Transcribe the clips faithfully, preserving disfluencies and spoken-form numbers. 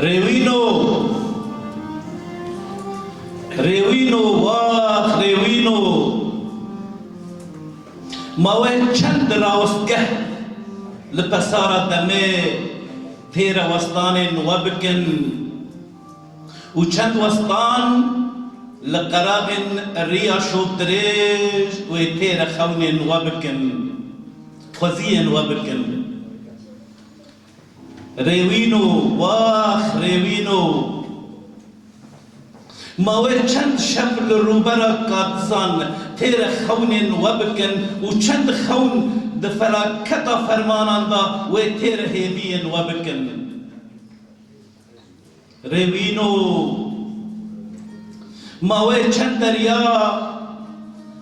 Rêwîno, rêwîno, wax rêwîno. Ma we çend rawestgeh li pesara demê têre westanên we bikin û çend westan li qeraxên riya şopdirêj wê têre xewnên we bikin, xweziyên we bikin. Rêwîno, wax rêwîno. Ma wê çend şev li rûbera Kadizan têre xewnên we bikin û çend xewn di felaketa fermanan de wê têre hêviyên we bikin. Rêwîno, ma wê çend derya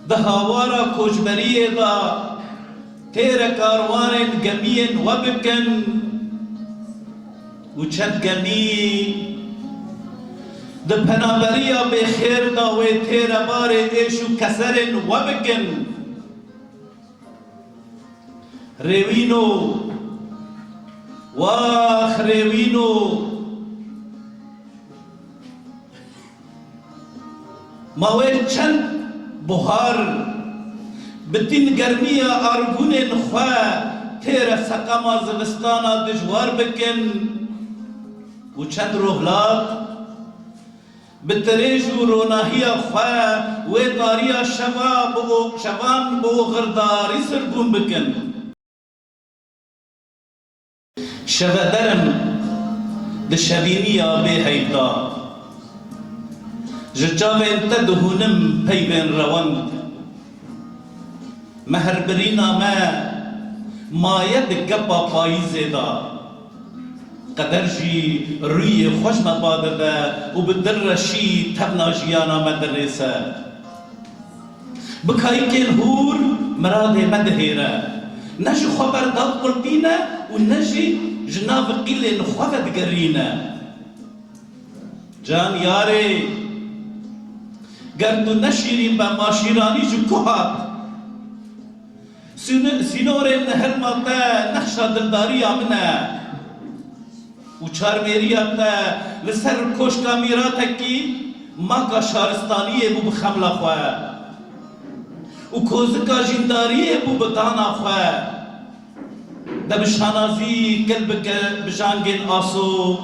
di hawara koçberiyê de têre karwanên gemiyên we bikin û çend gemî di penaberiya bêxêr de wê têre barê êş û keserên we bikin. Rêwîno, wax rêwîno. Ma wê çend buhar bi tîn germiya argûnên xwe têre seqema zivistana dijwar bikin û çend rohlat bi tirêj û ronahiya xwe wê tariya şeva bi o-, şevan bi oxirdarî sirgûn bikin. Şeveder im di şevîniya bêheyv de. Ji çavên te dihûnim peyvên rewand. Mehrbirîna me maye di gepa payîzê de. Qeder jî rûyê xwe ji me ba dide û bi dilreşî tevna jiyana me dirêse. Bi kayikên hûr miradê me dihêre. Ne ji xwe ber dad qulpîne û ne jî ji nav qîlên xwe vedigerîne. Can yarê, ger tu ne şîrîn be, ma şîranî ji ku hat? Sîn-, sînorên hilma te nexşa dildariya min e. Û çarmêriya te li ser koşka mîratekî maka şaristaniyê bû bi xemla xwe. Û kozika jîndariyê bû bi dana xwe. De bi şanazî kil bike bi jangên aso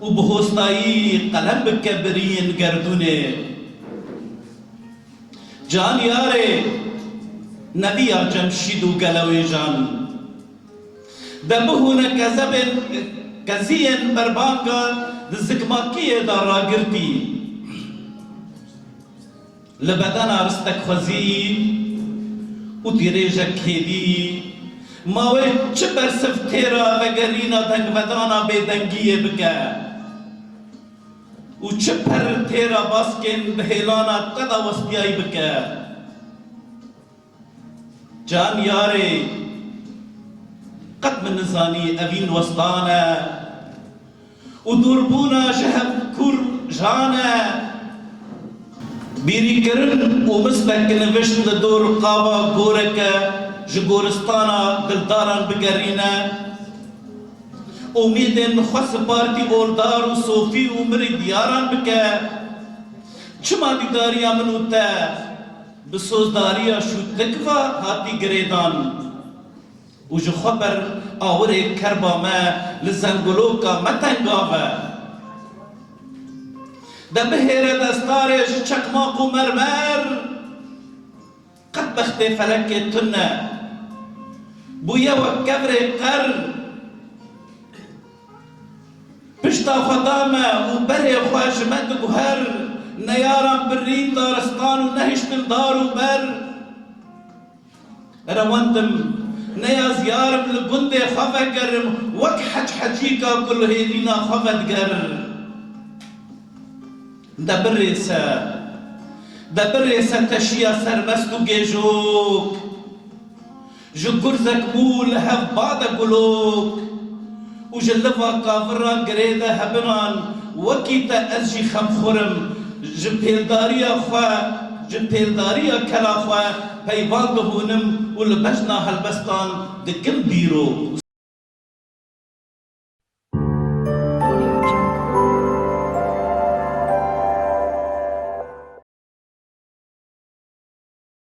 û bi hostayî qelem bike biriyên gerdûnê. Can yarê, neviya Cemşîd û gelewêjan. De bihûne kezebên, keziyên berbanga di zikmakiyê de ragirtî. Li bedena ristek xwezî û tîrêjek hêvî, ma wê çi bersiv têra vegerîna dengvedana bêdengiyê bike û çi per têra baskên bi hêlana te de westiyayî bike. Can yarê, qet min nizanî evîn westan e û dûrbûna ji hev kûr jan e. Bîrîkirin û mistek nivişt li dor qava goreke ji goristana dildaran bigerîne. Umîdên xwe sipartî oldar û sofî û mirî diyaran bike. Çima dîdariya min û te bi sozdariya şûtik ve hatî girêdan û ji xwe ber awirê kerba me li zenguloka me tengav e. De bihêre destarê ji çeqmaq û mermer. Qet bextê felekê tune bûye wek kevirê qer. Pişta xwe da me û berê xwe ji me diguher, neyaran birîn daristan û nehiştin dar û ber. Rewend im, ne ya ziyarim li gundê xwe vegerim, wek hec hecîka ku li hêvîna xwe vediger. De birêse, de birêse teşiya sermest û gêjok. Ji gurzek mû li hev bade gulok û ji liva kavira girêde hebinan, wekî te ez jî xemxwir im. Ji pêldariya xwe, ji pêldariya kela xwe peyvan dihûnim û li bejna helbestan dikim dîrok û